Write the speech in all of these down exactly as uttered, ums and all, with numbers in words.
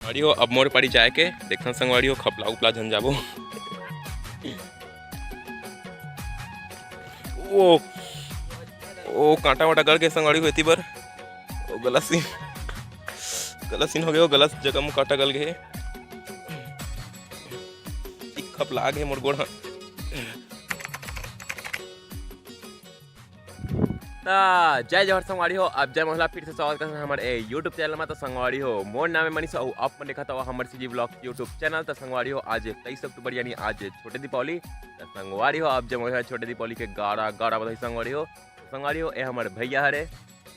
संगवारी हो, अब मोर पारी जाए के, देखथन संगवारी हो, खपला उपला झन जाबो। ओ, ओ, कांटा वाटा गल के संगवारी हो, एती बर। ओ, गलत सीन, गलत सीन हो गए, ओ, गलत जगह में कांटा गल गए। एक खपला गे मोर गोड़ ह। त जय जोहार संगवारी हो, आप जय मोहला फिर से स्वागत करथन हमर ए YouTube चैनल में। त संगवारी हो, मोर नाम है मनीष अउ आप मन देखत हव हमर CG Vlog YouTube चैनल। त संगवारी हो, आज तेईस अक्टूबर यानी आज छोटे दीपावली। त संगवारी हो, आप जय मोहला छोटे दीपावली के गाड़ा गाड़ा बधाई संगवारी हो। त संगवारी हो, ए हमर भैया हरे।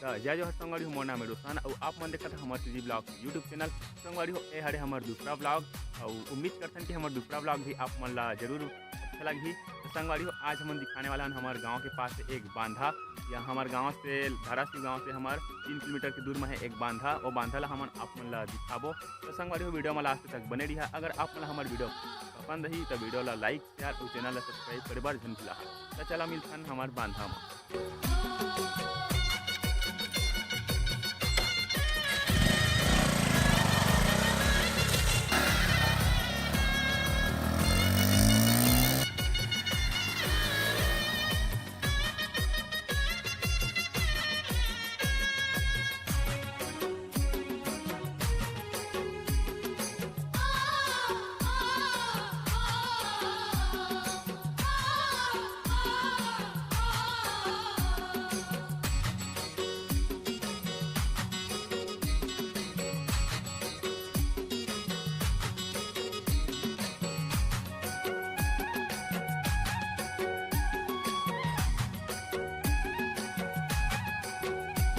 त जय जोहार संगवारी हो, मोर नाम है रोशन अउ आप मन देखत हव हमर CG Vlog YouTube चैनल। संगवारी हो, ए हरे हमर दूसरा vlog अउ उम्मीद करथन कि हमर दूसरा vlog भी आप मन ला जरूर अच्छा लगही। त संगवारी हो, आज हमन दिखाने वाला हन हमर गांव के पास एक बांधा। या हमर गांव से, धाराशिव गांव से हमर तीन किलोमीटर के दूर में है एक बांधा। वो बांधा ला हमन आप मन ला दिखाबो। त संगवारी हो, video में last तक बने रहिहा। अगर आप मन ला हमर video पसंद ही त video ला like, share अउ channel ला subscribe करे बर झन भुलाहा। त चला मिलथन हमर बांधा में।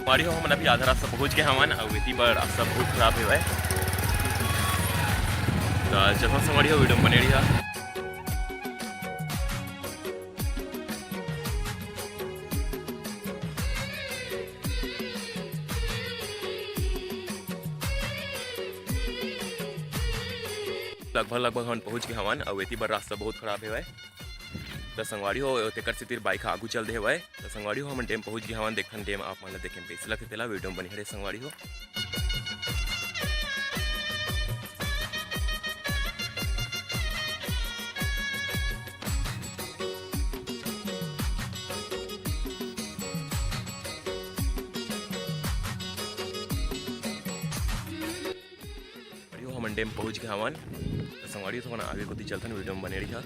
संगवारी हो, हमन अभी आधा रास्ता पहुंच गए हवन, अउ एती बर रास्ता बहुत खराब हेवय। त चलथन संगवारी हो, video में बने रहिहा। लगभग, लगभग हमन पहुंच गए हवन, अउ एती बर रास्ता बहुत खराब हेवय। त संगवारी हो, तेकर सेती bike ह आगू चल दे हेवय। त संगवारी हो, हमन dam पहुंच गए हवन। देखन dam आप मन ला देखे में कइसे लगथे तेला, video में बने रहे संगवारी हो। संगवारी हो, हमन dam पहुंच गए हवन। त संगवारी हो, थोड़ा आगे कोती चलथन, video में बने रहिहा।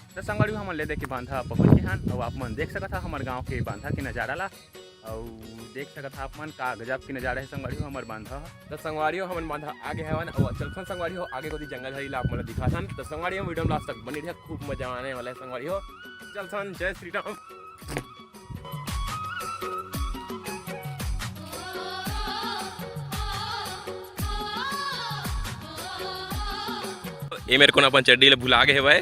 त संगवारी हो, हमन ले दे के बांधा पहुंच गए हन, अउ आप मन देख सकत हा हमर गांव के बांधा के नजारा ला। अउ देख सकत हा आप मन, का गजब के नजारा हे संगवारी हो हमर बांधा ह। त संगवारी हो, हमन बांधा आगे हवन, अउ चलथन संगवारी हो आगे कोती जंगल झाड़ी ला आप मन ला दिखाथन। त संगवारी हो, video में last तक बने रहिहा, खूब मजा आने वाला है संगवारी हो। चलथन, जय श्री राम। ए मेर कोन अपन चड्डी ला भुला गे हे भाई।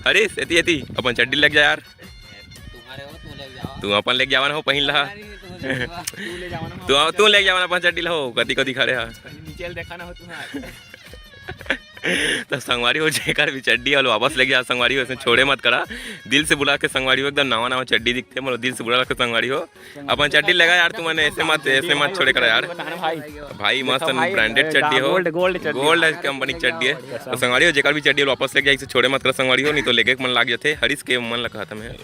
हरीश, एती, एती, अपन चड्डी लेके जा यार। तुम्हारे हो, तू लेके जाओ। तू अपन लेके जावा ना हो, पहिन ला। अरे, तू लेके जाओ। तू ले जाओ ना, तू, तू लेके जावा ना अपन चड्डी ला हो, कती, कती खड़े हा। नीचे ले देखा ना हो तुम्हारे। त संगवारी हो, जेकर भी चड्डी हो, वापस लेके जा संगवारी हो, ऐसे छोड़े मत करा। दिल से बुला के संगवारी हो, एकदम नवा, नवा चड्डी दिखथे, मतलब दिल से बुला के संगवारी हो। अपन चड्डी लगा यार, तुमन ऐसे मत, ऐसे मत छोड़े करा यार। भाई, भाई, मस्त भाई, branded चड्डी हो, gold, gold चड्डी। Gold company के चड्डी है। तो संगवारी हो, जेकर भी चड्डी हो, वापस लेके जाइसे छोड़े मत कर संगवारी हो, नहीं तो लेके मन लाग जाथे। हरीश के मन लगा था मैं।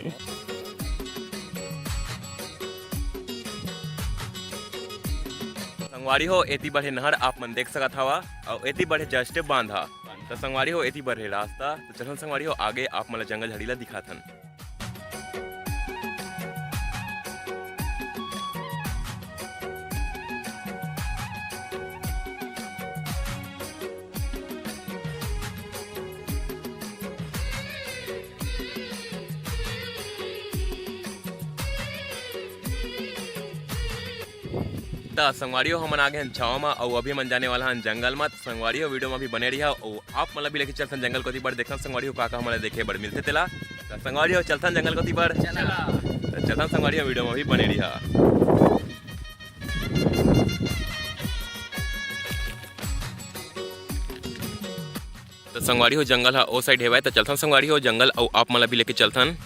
संगवारी हो, एती बढ़े नहर आप मन देख सकत हवा, अउ एती बढ़े just बांधा। तो संगवारी हो, एती बढ़े रास्ता, तो चलथन संगवारी हो, आगे आप मन ला जंगल झाड़ी ला दिखाथन। त संगवारी हो, हमन आ गे हन छावा म, अउ अभी हमन जाने वाला हन जंगल म। त संगवारी हो, video म अभी बने रहिहा, अउ आप मन ला भी लेके चलथन जंगल कोती बर, देखथन संगवारी हो, का का हमन ला देखे बर मिलथे तेला। त संगवारी हो, चलथन जंगल कोती बर। चला। त चलथन संगवारी हो, video म अभी बने रहिहा। त संगवारी हो, जंगल ह ओ साइड हेवय, त चलथन संगवारी हो जंगल, अउ आप मन ला भी लेके चलथन।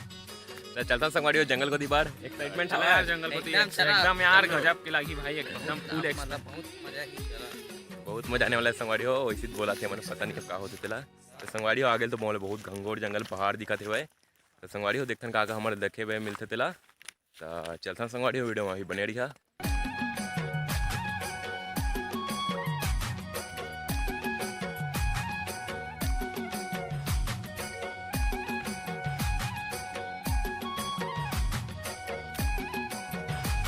त चलथन संगवारी हो जंगल कोती बार। एक्साइटमेंट हवय यार जंगल कोती। एकदम शराब। एकदम यार गजब के लागही भाई, एकदम फुल एक्स- मतलब बहुत मजा ही चला। बहुत मजा आने वाला है संगवारी हो। वैसे तो बोला थे, मैंने पता नहीं अब का होथे तेला। त संगवारी हो, आगे तो मोला बहुत घंघोर जंगल पहाड़ दिखत हेवय। त संगवारी हो, देखथन का का हमर देखे बर मिलथे तेला। त चलथन संगवारी हो, वीडियो में ही बने रहिहा।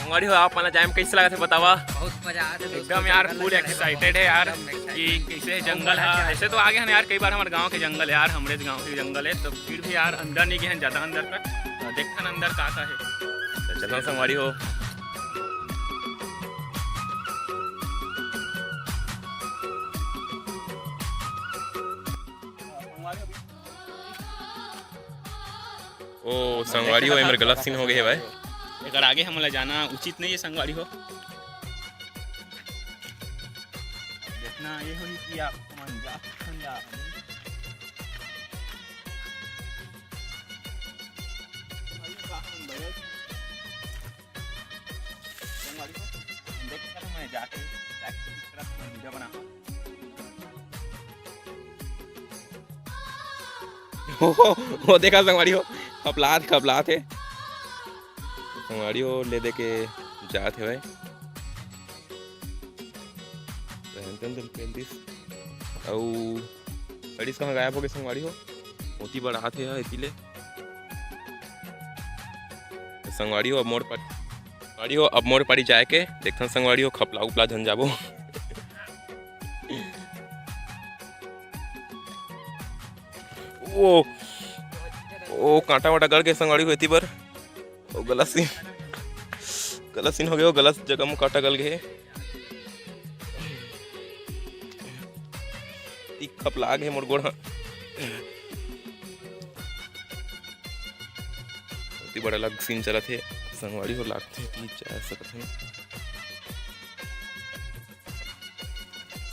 संगवारी हो, आप मन ला जाए में कैसे लागत हे बतावा? बहुत मजा आत हे दोस्तों, एकदम यार जंगल फुल में चढ़े में एक्साइटेड हे यार एकदम कि excited। कैसे जंगल है। ऐसे तो आगे हन यार कई बार, हमर गांव के जंगल है यार, हमरे गांव के जंगल है, तो फिर भी यार अंदर नहीं गए हैं ज्यादा अंदर तक। त देखथन अंदर का का है। त चलथन संगवारी हो। ओ संगवारी हो, एमर गलत सीन हो गए हे भाई। एकर आगे हमन ला जाना उचित नहीं है संगवारी हो। देखना ये होही कि आप मन जा सकथन या संगवारी हो, देख सकत हन, मैं जाके, जाके इस तरफ मैं वीडियो बनाऊँ। ओ, ओ, देखा संगवारी हो, खपलात, खपलात हे। संगवारी हो, ले दे के जात हे भाई। रहन तन दल पेल दिस। अउ हड़ीस कहाँ गायब हो गए संगवारी हो? ओती बर आत हे एती ले। त संगवारी हो, अब मोर पारी, संगवारी हो, अब मोर पारी जाए के। देखथन संगवारी हो, खपला उपला झन जाबो। ओ, ओ, कांटा वाटा गड़ गए संगवारी हो एती बर। ओ, गलत सीन, गलत सीन हो गए, ओ, गलत जगह में कांटा गल गए। ई खपला गे मोर गोड़ ह। बहुत ही बड़ा अलग सीन चलत हे। संगवारी हो लागथे कि जा सकत हे।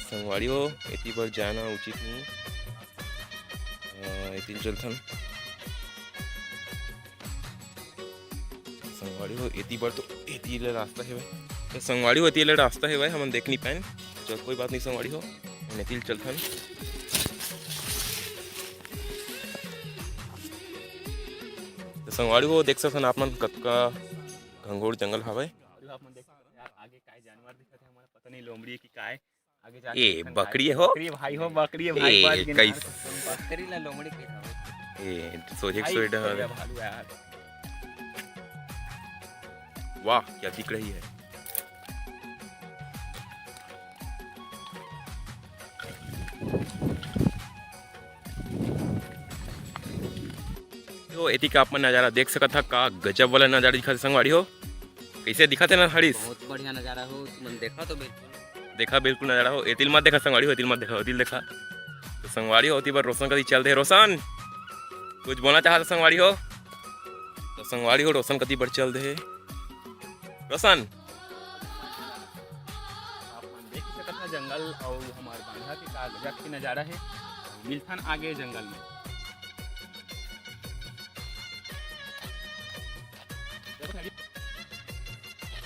संगवारी हो, एती बर जाना उचित नहीं। अ, एती चलथन। संगवारी हो, एती बर तो एती ले रास्ता हेवय। त संगवारी हो, एती ले रास्ता हेवय, हमन देख नहीं पाएन। चल, कोई बात नहीं संगवारी हो, हमन एती ले चलथन। त संगवारी हो, देख सकथन आप मन कतका घंघोर जंगल हावय। आप मन देख सकथन यार, आगे काय जानवर दिखत हे, हमन पता नहीं लोमड़ी हे कि काय। आगे जाके ए, देखन बकरी भाई, हो? बकरी भाई हो, बकरी ए, भाई, बच गे कैस- यार, कसम से। बकरी ला लोमड़ी कहिथे। ए, सोझे भाई, सोझे डहर। बढ़िया भालू यार। वाह, क्या दिख रही है। तो एती का आप मन नजारा देख सकत हा, का गजब वाला नजारा दिखत हे संगवारी हो। कैसे दिखत हे ना हरीश? बहुत बढ़िया नजारा हो, तुमन देखा तो बिल्कुल। देखा बिल्कुल नजारा हो, एतिल मत देखा संगवारी हो, एतिल मत देखा, एतिल देखा। तो संगवारी हो, ओती बर रोशन कती चल दे हे। रोशन, कुछ बोलना चाहत हे संगवारी हो? तो संगवारी हो, रोशन कती बर चल दे हे। रोशन। आप मन देख सकत हा जंगल अउ हमर बांधा के का गजब के नजारा हे। मिलथन आगे जंगल में।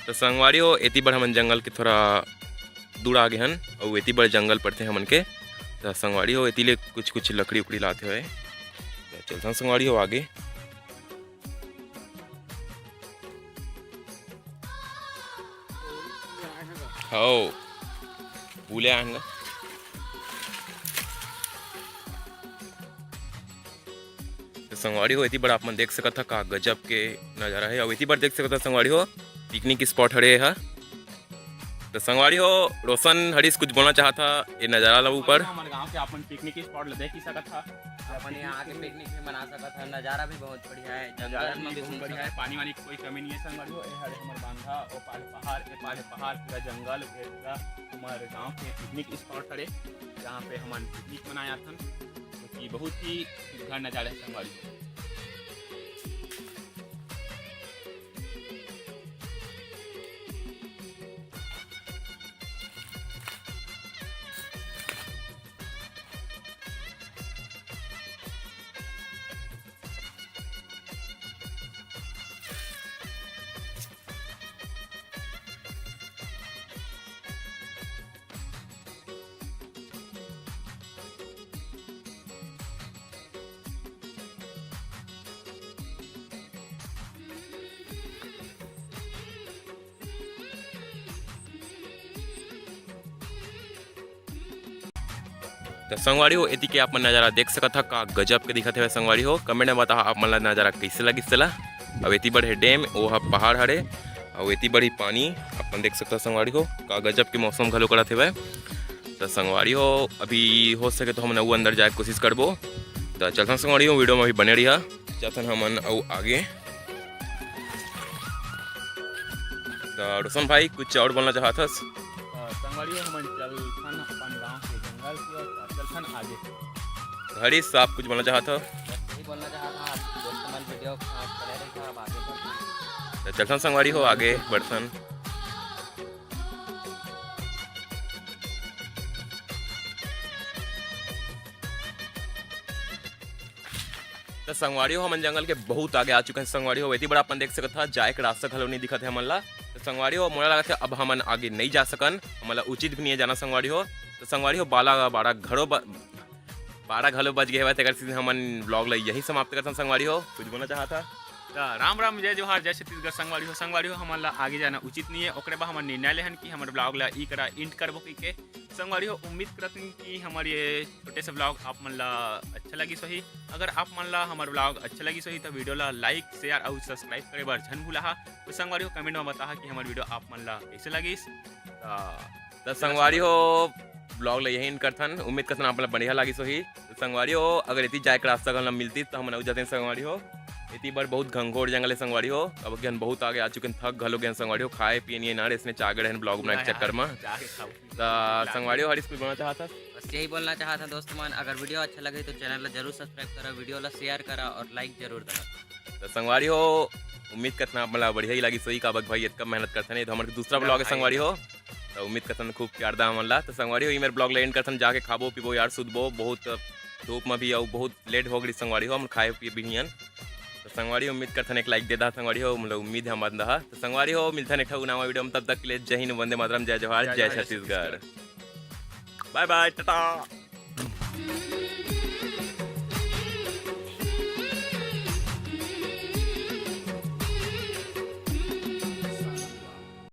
तो संगवारी हो, एती बर हमन जंगल के थोड़ा दूर आ गे हन, अउ एती बर जंगल पड़थे हमन के। तो संगवारी हो, एती ले कुछ कुछ लकड़ी उकड़ी लाते हुए तो चलथन संगवारी हो आगे। हव, फूले आन गा। तो संगवारी हो, एती बर आप मन देख सकत हा का गजब के नजारा हे। अउ एती बर देख सकत हा संगवारी हो, पिकनिक स्पॉट हरे एहा। तो संगवारी हो, रोशन हरीश कुछ बोलना चाहत हा ये नजारा ला ऊपर। हमर गांव के आप मन पिकनिक स्पॉट ला देख ही सकत हा। अपन यहाँ आके पिकनिक भी मना सकत हा, नजारा भी बहुत बढ़िया है, नजारा जंगल में भी भी बहुत घूम बढ़िया सकत है, हा। पानी वानी की कोई कमी नहीं है संगवारी हो। ए हरे हमर बांधा, ओ पारे पहाड़, ए पारे पहाड़, पूरा जंगल, ए पूरा हमर गांव के पिकनिक स्पॉट हरे, जहाँ पे हमन पिकनिक मनाए आथन, जो कि बहुत ही सुघर नजारा है संगवारी हो। त संगवारी हो, एती के आप मन नजारा देख सकत हा, का गजब के दिखत हवे संगवारी हो। कमेंट में बताहा आप मन ला नजारा कइसे लगिस तेला। अब एती बढ़े डैम, ओ ह पहाड़ हरे, अउ एती बढ़ी पानी, अपन देख सकत हा संगवारी हो, का गजब के मौसम घलो करत हवे। त संगवारी हो, अभी हो सके तो हमन अउ अंदर जाए के कोशिश करबो। त चलथन संगवारी हो, वीडियो में अभी बने रहिहा। चलथन हमन अउ आगे। त रोशन भाई, कुछ और बोलना चाहत हस? त संगवारी हो, हमन चलथन अपन गांव के जंगल की ओर, त चलथन आगे। हरीश, आप कुछ बोलना चाहत हो? बस यही बोलना चाहत हा, आप दोस्त मन वीडियो, अ, बने रहिहा, अब आगे बढ़थन। त चलथन संगवारी हो, आगे बढ़थन। त संगवारी हो, हमन जंगल के बहुत आगे आ चुके हैं संगवारी हो। एती बड़ा अपन देख सकत हा, जाए के रास्ता घलो नहीं दिखत है हमन ला। त संगवारी हो, मोला लगत है अब हमन आगे नहीं जा सकन, हमन ला उचित भी नहीं है जाना संगवारी हो। त संगवारी हो, बाला बारह घलो ब-, बारह घलो बज गए हवय, तेकर सेती हमन vlog ला यहीं समाप्त करथन संगवारी हो। कुछ बोलना चाहत हा? त राम राम, जय जोहार, जय छत्तीसगढ़ संगवारी हो। संगवारी हो, हमन ला आगे जाना उचित नहीं है, ओकरे बाद हमन निर्णय लेहन कि हमर vlog ला ई करा end करबो कहिके। संगवारी हो, उम्मीद करत हन कि हमर ये छोटे से vlog आप मन ला अच्छा लगिस होही। अगर आप मन ला हमर vlog अच्छा लगिस होही, त वीडियो ला like, share अउ subscribe करे बर झन भूलाहा। त संगवारी हो, comment में बताहा कि हमर वीडियो आप मन ला कइसे लगिस। त त संगवारी हो, vlog ला यहीं end करथन। उम्मीद करथन आप मन ला बढ़िया लगिस होही। त संगवारी हो, अगर एती जाए के रास्ता घलो मिलती त हमन अउ जाते संगवारी हो। एती बर बहुत घनघोर जंगल है संगवारी हो। अब गेन बहुत आगे आ चुके हैं, थक घलो गेन संगवारी हो। खाए पिए नहीं ना, इसने चागड़ है vlog बनाए के चक्कर में। जाके खाओ। त संगवारी हो, हरीश कुछ बोलना चाहत हस? बस यही बोलना चाहत हा दोस्त मन, अगर वीडियो अच्छा लगे तो चैनल ला जरूर subscribe करा, वीडियो ला share करा और like जरूर देना। त संगवारी हो, उम्मीद करथन आप मन ला बढ़िया ही लगिस होही, काबर भाई इतना मेहनत करथन, ये तो हमर दूसरा vlog है भाई। संगवारी हो। त उम्मीद करथन खूब प्यार दा हमन ला। त संगवारी हो, ये मेर vlog ला end करथन, जाके खाबो पीबो यार, सुतबो, बहुत धूप में भी अउ बहुत late हो गई संगवारी हो, हमन खाए पिए भी नहीं हन। त संगवारी हो, उम्मीद करथन एक like दे दा संगवारी हो, मतलब उम्मीद है हमन ला। त संगवारी हो, मिलथन एक ठो नवा वीडियो में, तब तक के लिए जय हिंद, वंदे मातरम, जय जोहार, जय जय जोहार, जय छत्तीसगढ़। छत्तीसगढ़। Bye bye, Tata.